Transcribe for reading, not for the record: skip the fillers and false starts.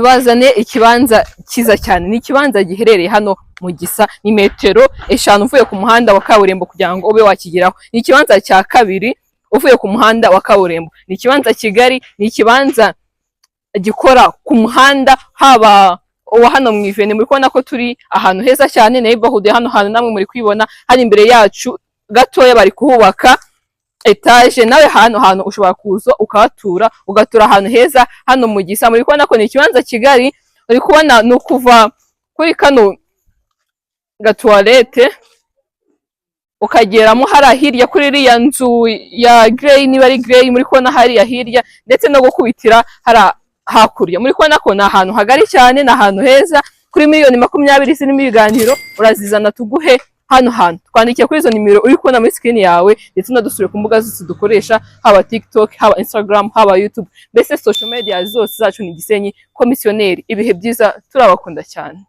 Tubazane ikibanza cyiza cyane. Ni ikibanza giherereye hano mu Gisa, ni metero 5 uvuye ku muhanda wa kaburimbo kugira ngo ube wakigeraho. Ni ikibanza cya kabiri uvuye ku muhanda wa kaburimbo. Ni ikibanza kigari, ni ikibanza gikora ku muhanda, haba uwa hano mu Ivene. Muri kubona ko turi ahantu heza cyane, neighborhood hano hantu namwe muri kwibona hari imbere yacu gatoya bari kuhubaka etaje. Nawe hano hantu ushobora kuza ukahatura, ugatura ahantu heza hano mu Gisa. Muri kubona ko ni ikibanza kigari. Uri kubona ni ukuva kuri kano gatuwarete ukageramo hariya hirya kuri iriya nzu ya grey, niba ari grey muri kubona hariya hirya, ndetse no gukubitira hariya hakurya. Muri kubona ko ni ahantu hagari cyane, ni ahantu heza. Kuri miliyoni 20 zirimo ibiganiro, urazizana tuguhe hano hantu. Twandikiye kuri izo nimero uri kubona muri screen yawe, ndetse unadusure ku mbuga zose dukoresha, haba TikTok, haba Instagram, haba YouTube, mbese social media zose zacu ni Gisenyi Komisiyoneri. Ibihe byiza, turabakunda cyane.